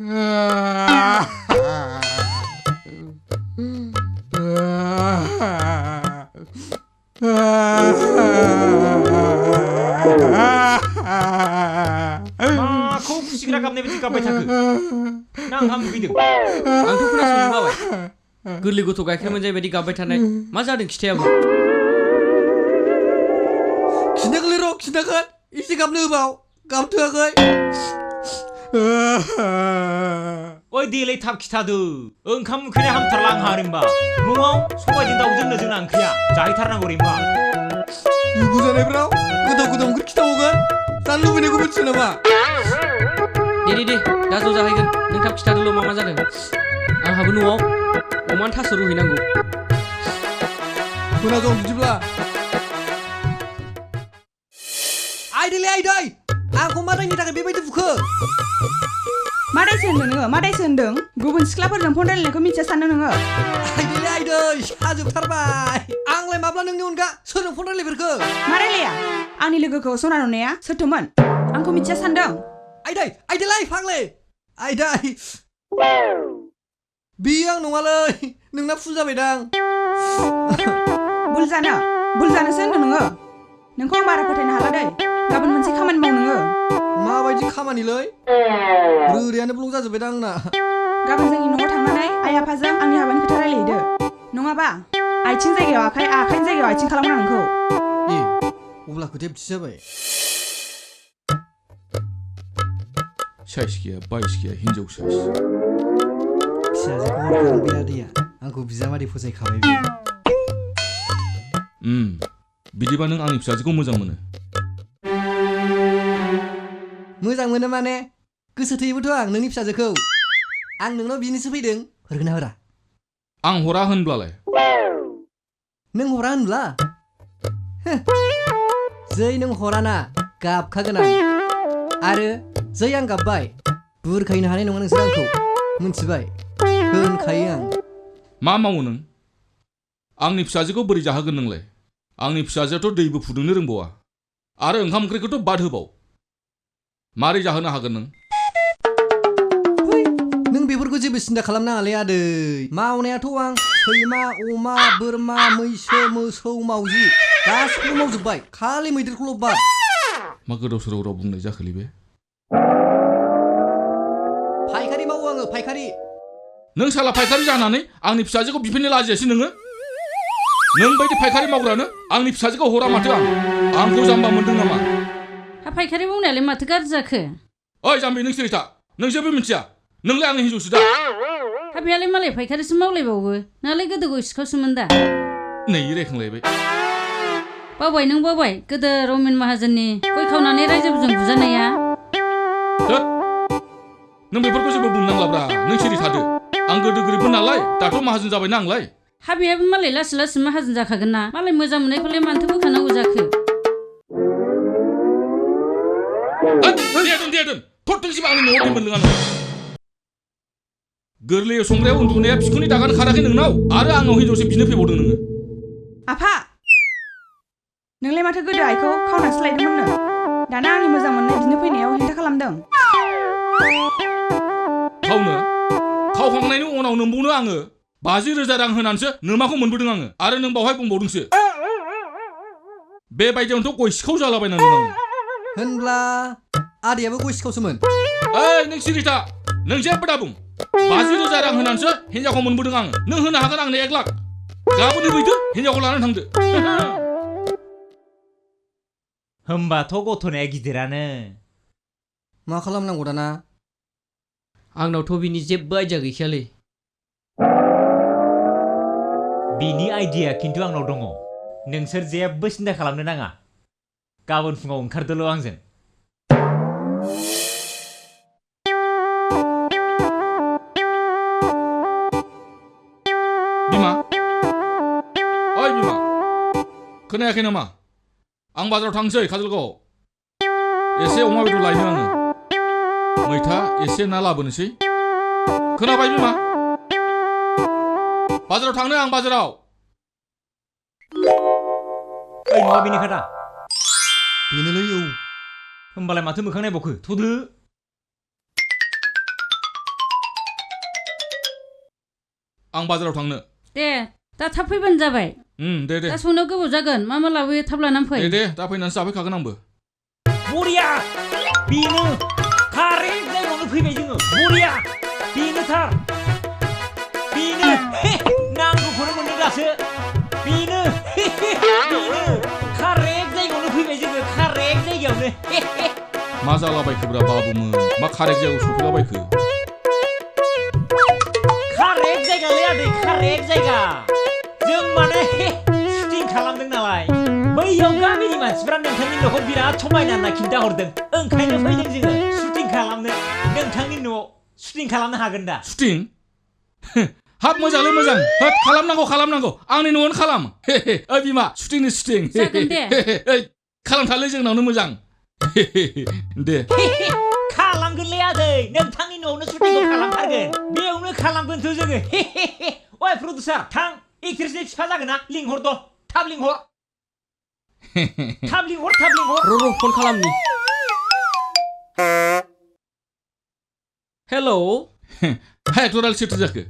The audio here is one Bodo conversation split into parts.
माखौ खुसिग्रा गाबनाय बायदि गाबबाय थाखो ना ओंखाम उखैदों आंथ' खोनासंनो बाबाय गोरलै गथ' गाइखेर मोनजाय बायदि गाबबाय थानाय मा जादों खिथायाबो खिन्थागोनलै र' खिन्थागोन एसे गाबनो होबाव गाबथोआखै ओइ देलै थाब खिथादो ओंखाम उखैनाय हामथारला आंहा ओरैनोबा न'आव सबायजों दाउजोंनो जोंना ओंख्रिया जाहैथारनांगौ ओरैनोबा लुगु जानायफ्राव गोदाव गोदाव ओंख्रि खिथाबावगोन जानो लुबैनायखौ मिथियो नामा दे दा ज' जाहैगोन नों थाब खिथादोल' मा जादों आंहाबो न'आव अमानो थास' रुहैनांगौ खोनासं बिदिब्ला आइदैलै आइदै आंखौ मादायनि थाखाय बेबायदि बुखो मादायसो होनदों नोङो मादायसो होनदों गुबुन सिख्लाफोरजों फन रायलायनायखौ मिथिया सानदों नोङो आइदैलै आइदै साजोबथारबाय आंलाय माब्ला नोंनि अनगा सोरजों फन रायलायफेरखो मा रायलाया आंनि लोगोखौ सना नुनाया सोरथोमोन आंखौ मिथिया सानदों आइदैलै फाग्ले आइदै बियो आं नङालै नोंना फुल जाबायदां भुल जानोसो होनदों नोङो नोंखौ आं बारा फोथायनो हाला दै गाबोन मोनसे खामानि माव नोङो माबायदि खामानिलै रोदायानो ब्लक जाजोब्बायदां आंना गाबोन जोंनि न'आव थांनानै आइ आफाजों आंनि हाबानि खोथा रायलायहैदो नङाबा आथिं जायगायाव आखाइ आखाइनि जायगायाव आथिं खालामगोन नोंखौ अब्ला खोथाया बिदि जाबाय साइस गैया बाइस गैया हिनजाव साइस फिसाजोखौ हरखां बे आदैया आंखौ बिजामादै फसायखाबाय बियो बिदिबा नों आंनि फिसाजोखौ मोजां मोनो मोजां मोनो माने गोसो थैयोबोथ' आं नोंनि फिसाजोखौ आं नोंनाव बिनोसो फैदों हरगोन ना हरा आं हरा होनब्लालाय नों हरा होनब्ला जै नों हराना गाबखागोन आं आरो जै आं गाबबाय बुरखायनो हानाय नङा नोंसोर आंखौ मिथिबाय होनखायो आं मा मावो नों आंनि फिसाजोखौ बोरै जाहोगोन नोंलाय आंनि फिसाजोआथ' दैबो फुदुंनो रोंबावा आरो ओंखाम ओंख्रिखौथ' बाद होबाव मारै जाहोनो हागोन नों बेफोरखौ जेबो सिन्था खालामनाङालै आदै मावनायाथ' आं सैमा अमा बोरमा मैसो मोसौ मावजि गासिखौबो मावजोब्बाय खालि मैदेरखौल' बाद मा गोदाव सोराव राव बुंनाय जाखोलै बे फायखारि मावो आङो फायखारि नों साला फायखारि जानानै आंनि फिसाजोखौ बिफिननो लाजियासै नोङो नों बायदि फायखारि मावग्रानो आंनि फिसाजोखौ हरा माथो आंखौ जाम्बा मोनदों नामा हा फायखारि बुंनायालाय माथो गाज्रि जाखो ओइ जाम्बि नों सिरिथा नों जेबो मिथिया नोंलाय आंनि हिन्जावसो दा हा बेयालाय मालाय फायखारिसो मावलायबावो नोंलाय गोदो गय सिखावसोमोन दा नै रायखांलायबाय बावबाय नों बावबाय गोदो रमेन माहाजोननि गय खावनानै रायजोफोरजों बुजानाया नों बेफोरखौ जेबो बुंनांलाब्रा नों सिरि थादो आं गोदो गोरिबमोन नालाय दाथ' माहाजोन जाबायना आंलाय हा बेहाबो मालाय लासै लासै माहाजोन जाखागोन ना मालाय मोजां मोननायखौलाय मानोथो बोखानांगौ जाखो देदोन थरथोंसैबा आंनि न'आव दै मोनलोङानो गोरलै संग्रायाव उन्दुनाया बिखुंनि दागानो खाराखै नोंनाव आरो आंनाव हिनजावसो बिनो फैबावदों नोङो आफा नोंलाय माथो गोदो आइखौ खावनासो लायदोंमोननो दाना आंनि मोजां मोननाय बिनो फैनायाव हेंथा खालामदों खावखांनायनि उनाव नोंबावनो आङो 50,000 रां होनानैसो नोमाखौ मोनबोदों आङो आरो नों बावहाय बुंबावदोंसो बेबायदियावनोथ' गय सिखाव जालाबायनांदों आङो होनब्ला आदैयाबो गय सिखावसोमोन ओइ नों सिरिथा नों जेबो दाबुं 50,000 रां होनानैसो हिनजावखौ मोनबोदों आङो नों होनो हागोन आंनो 1 लाख गाबोन होफैदो हिनजावखौ लानानै थांदो होमबाथ' गथ'नाया गिदिरानो मा खालामनांगौ दाना आंनावथ' बिनि जेबो आइडिया गैखायालै बिनि आइडिया खिन्थु आंनाव दङ नोंसोर जेबो सिन्था खालामनो नाङा गाबोन फुङाव ओंखारदोल' आंजों बिमा ओइ बिमा खोनायाखै नामा आं बाजाराव थांसै काजलगावआव एसे अमा बेदर लायनो आङो मैथा एसे ना लाबोनोसै खोनाबाय बिमा बाजाराव थांनो आं बाजाराव ओइ न'आ बेनि खोथा बेनोलै होमबालाय माथो मोखां नायबावखो थ'दो आं बाजाराव थांनो दे दा थाब फैबानो जाबाय दे दा संनायाव गोबाव जागोन मा लाबोयो थाब लानानै फै दे दा फैनानैसो जाफैखागोन आंबो बरिया बेनो कारेक्ट जायगायावनो फैबाय जोङो बरिया बेनोथार बेनो नांगौखौनो मोनदों दासो बेनो कारेक्ट जायगायावनो फैबाय जोङो कारेक्ट जायगायावनो मा जालाबायखोब्रा बाबुमोन मा कारेक्ट जायगायाव सफैलाबायखो कारेक्ट जायगालै आदै कारेक्ट जायगा जों माने शुटिं खालामदों नालाय बैयाव गामिनि मानसिफ्रा नोंथांनि न'खौ बिराद समायना होनना खिन्थाहरदों ओंखायनो फैदों जोङो शुटिं खालामनो नोंथांनि न'आव शुटिं खालामनो हागोन दा शुटिं हाब मोजांलै मोजां हाब खालामनांगौ आंनि न'आवनो खालाम ओइ बिमा शुटिंनि शुटिं जागोन दे खालामथारलै जोंनावनो मोजां दे खालामगोनलै आदै नोंथांनि न'आवनो शुटिंखौ खालामथारगोन बेयावनो खालामगोनथ' जोङो ओइ प्रडिउसार थां एक्ट्रेसनि बिफा जागोन ना लिंहर थाब लिंहर र' फन खालामनि हेलौ एक्टराल सोरथो जाखो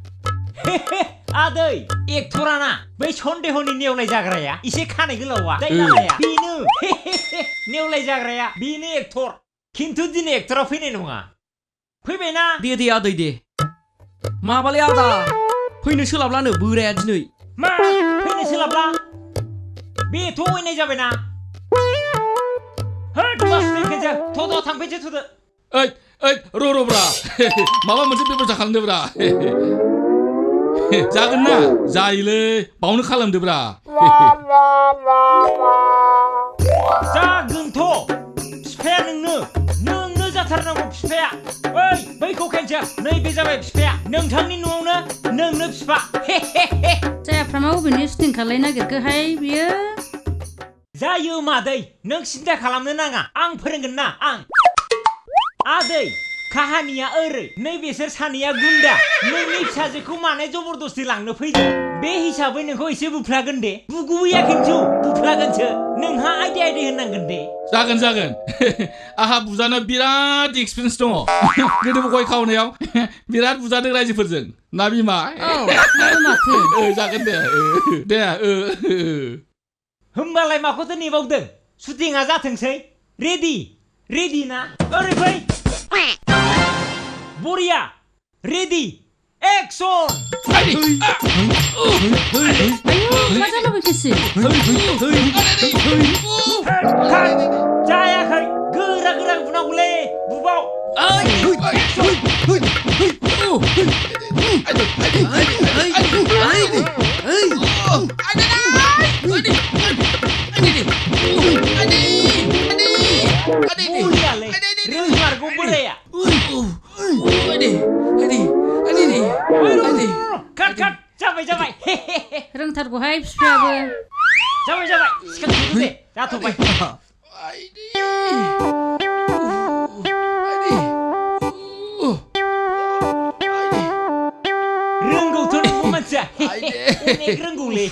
आदै एक्टराना बै सन्देहनि नेवलाय जाग्राया एसे खानाय गोलावा जायगाया बेनो नेवलाय जाग्राया बेनो एक्टर खिन्थु दिनै एक्टरा फैनाय नङा फैबायना दे आदै दे माबालै आदा फैनो सोलाबलानो बोराया दिनै मा फैनो सोलाबला बेथ' अयनाय जाबायना होद बास फैखोनसो थ'द' थांफैनोसै थ'दो ओइ र'ब्रा माबा मोनसे बेबस्था खालामदोब्रा जागोन ना जायोलै बावनो खालामदोब्रा जागोनथ' बिफाया नोंनो जाथारनांगौ बिफाया ओइ बैखौ खेनसो नैबे जाबाय बिफाया नोंथांनि न'आवनो नोंनो बिफा जायाफ्रामा बबेनि शुटिं खालाय नागिरखोहाय बियो जायो मादै नों सिन्था खालामनो नाङा आं फोरोंगोन ना आं आदै काहानिया ओरै नै बिसोर सानैया गुन्दा नोंनि फिसाजोखौ माने जबरदस्ति लांनो फैदों बे हिसाबै नोंखौ एसे बुफ्लागोन दे बुगुबैया खिन्थु बुफ्लागोनसो नोंहा आइदे होननांगोन दे जागोन आहा बुजानो बिराद एक्सपिरियेन्स दङ गोदोबो गय खावनायाव बिराद बुजादों रायजोफोरजों ना बिमा माथो जागोन दे होमबालाय माखौथो नेबावदों शुटिंआ जाथोंसै रेडि ना ओरै फै बरिया रेडि एक्सन मा जालाबायखोसो जायाखै गोरा बुनांगौलै बुबाव बरियालै रोंमारगौ बोराया काट जाबाय रोंथारगौहाय बिफायाबो जाबाय सिखांथ'दो दे जाथ'बाय रोंगौथ' नोंगौ मानसिया अनेक रोंगौलै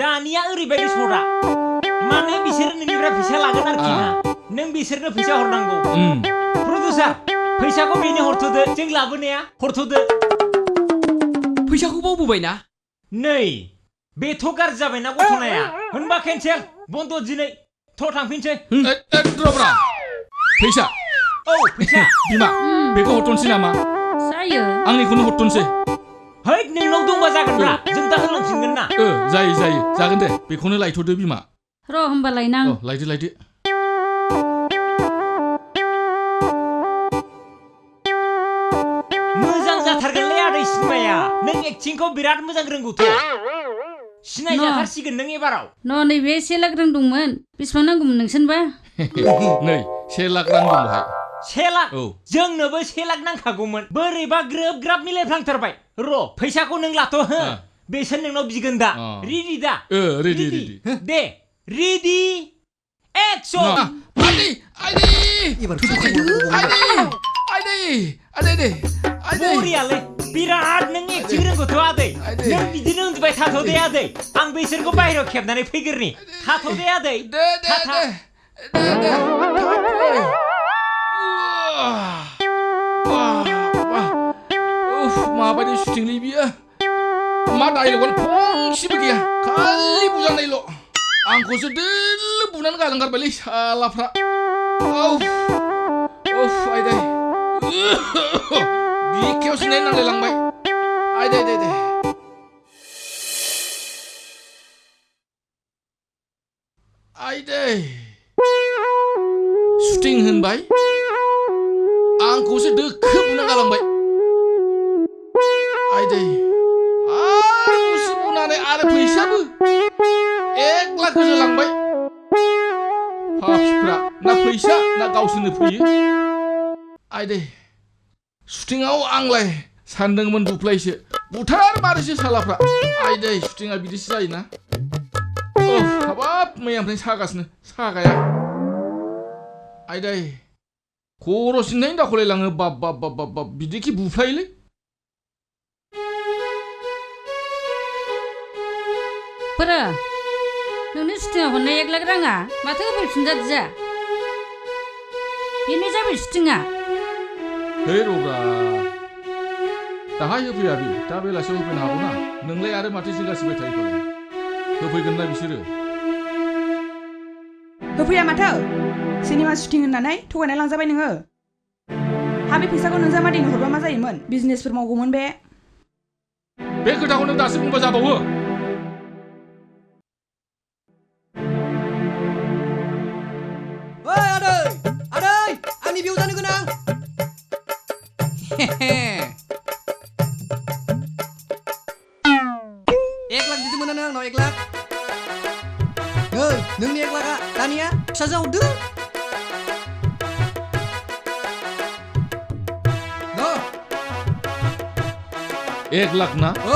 दानिया ओरैबायदि सदा माने बिसोरो नोंनिफ्राय फैसा लागोन आरोखि ना नों बिसोरनो फैसा हरनांगौ प्रडिउसार फैसाखौ बेनो हरथ'दो जों लाबोनाया हरथ'दो फैसाखौ बावबोबायना नै बेथ' गाज्रि जाबायना गथ'नाया होनबा केन्सेल बन्द' दिनै थ' थांफिनसै र'ब्रा फैसा बिमा बेखौ हरथ'नोसै नामा जायो आंनिखौनो हरथ'नोसै है नोंनाव दंबा जागोनब्रा जों दा होलांफिनगोन ना जायो जागोन दे बेखौनो लायथ'दो बिमा र' होमबालाय नां लायदो मोजां जाथारगोनलै आदै सिनेमाया नों एक्टिंखौ बिराद मोजां रोंगौथ' सिनायजाथारसिगोन नों एबाराव नैबे 1 लाख रोंदोंमोन बेसेबां नांगौमोन नोंसोरनोबा नै 1 लाख रां दं बेहाय 1 लाख जोंनोबो 1 लाख नांखागौमोन बोरैबा ग्राब मिलायफ्लांथारबाय र' फैसाखौ नों लाथ' हो बेसोर नोंनाव बिगोन दा रेडि दा रेडि दे रेडि एक्सन बरियालै बिराद नों एक्टिं रोंगौथ' आदै नों बिदिनो उन्दुबाय थाथ' दे आदै आं बिसोरखौ बाहेरायाव खेबनानै फैगोरनि थाथ' दे आदै माबायदि शुटिंलै बियो मा डायलगआनो फंसेबो गैया खालि बुजानायल' आंखौसो दोल्लो बुनानै गालांगारबायलै सालाफ्रा आयदै बिखायावसो नेट नांलायलांबाय आयदै शुटिं होनबाय आंखौसो दोखो बुना गालांबाय आयदै आंखौसो बुनानै आरो फैसाबो 1 लाख होलांबाय पापिफ्रा ना फैसा ना गावसोरनो फैयो आयदै शुटिंआव आंलाय सानदोंमोन बुफ्लायसो बुथार मारोसो सालाफ्रा आयदै शुटिंआ बिदिसो जायोना हाबाब मैयानिफ्रायनो सागासिनो सागाया आयदै खर' सिननायनि दाखलायलाङो बाब बिदिखि बुफ्लायोलै बोरो नोंनि शुटिंआव हरनाय 1 लाख राङा माथो होफैफिनजादिया बेनो जाबाय शुटिंआ है रब्रा दाहाय होफैया बे दा बेलासियाव होफैनो हागौ ना नोंलाय आरो माथो जिंगासिबाय थायो फालाय होफैगोन ना बिसोरो होफैया माथो सिनेमा शुटिं होननानै थगायना लांजाबाय नोङो हा बे फैसाखौ नोंजा मादैनो हरबा मा जायोमोन बिजनेसफोर मावगौमोन बे खोथाखौ नों दासो बुंबा जाबावो ओइ आदै आंनि बेयाव जानो गोनां 1 लाख बिदि मोना नों आंनाव 1 लाख नै नोंनि 1 लाखआ दानिया फिसाजो हरदो न 1 लाख ना औ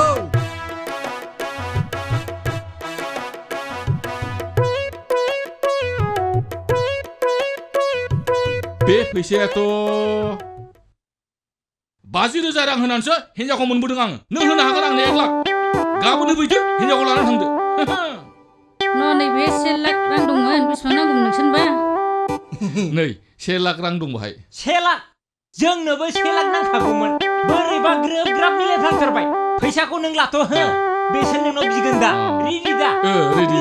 बे फैसायाथ' 50,000 रां होनानैसो हिन्जावखौ मोनबोदों आङो नों होनो हागोन आंनो 1 लाख गाबोन होफैदो हिन्जावखौ लानानै थांदो नैबे 1 लाख रां दंमोन बेसेबां नांगौमोन नोंसोरनोबा नै 1 लाख रां दं बाहाय 1 लाख जोंनोबो 1 लाख नांखागौमोन बोरैबा ग्रोब ग्राब मिलायफ्लांथारबाय फैसाखौ नों लाथ' हो बेसोर नोंनाव बिगोन दा रेडि दा रेडि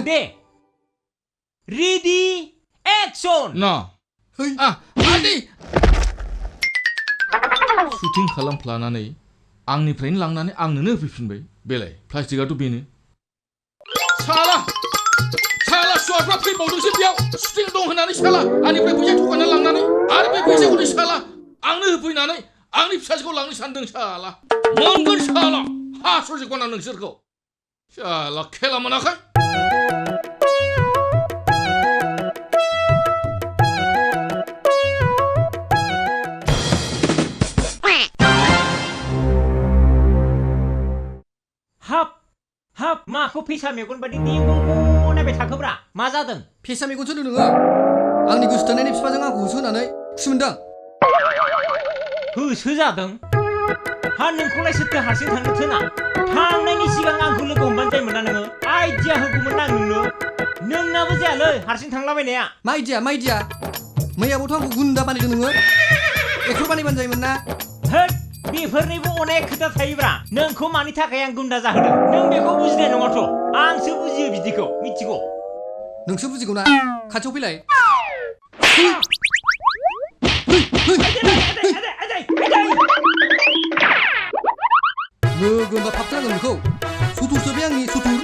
दे रेडि एक्सन ना आदै शुटिं खालामफ्लानानै आंनिफ्रायनो लांनानै आंनोनो होफैफिनबाय बेलाय प्लास्टिकआथ' बेनो साला सुवाफ्रा फैबावदोंसो बेयाव शुटिं दं होननानै साला आंनिफ्राय फैसा थगायना लांनानै आरो बे फैसाखौनो साला आंनो होफैनानै आंनि फिसाजोखौ लांनो सानदों साला मोनगोन साला हास'जोबगोन आं नोंसोरखौ साला खेला मोनाखै हाब माखौ फैसा मेगन बादि दिंगं नायबाय थाखोब्रा मा जादों फेसा मेगनसो नोङो आंनि गोसो थोनायनि बिफाजों आंखौ होसोनानै खुसि मोनदों होसो जादों हा नोंखौलाय सोरथो हारसिं थांनो थोना थांनायनि सिगां आंखौ लोगो हमबानो जायोमोन ना नोङो आइडिया होगौमोन आं नोंनाबो जायालै हारसिं थांलाबायनाया मा आइडिया मैयाबोथ' आंखौ गुन्दा बानायदों नोङो एक्टर बानायबानो जायोमोन ना होद बेफोरनिबो अनेक खोथा थायोब्रा नोंखौ मानि थाखाय आं गुन्दा जाहोदों नों बेखौ बुजिनाय नङाथ' आंसो बुजियो बिदिखौ मिथिगौ नोंसो बुजिगौ ना खाथियाव फैलाय लोगो होनबा फाबथारनांगोन नोंखौ सुथुरसो बे आंनि सुथुर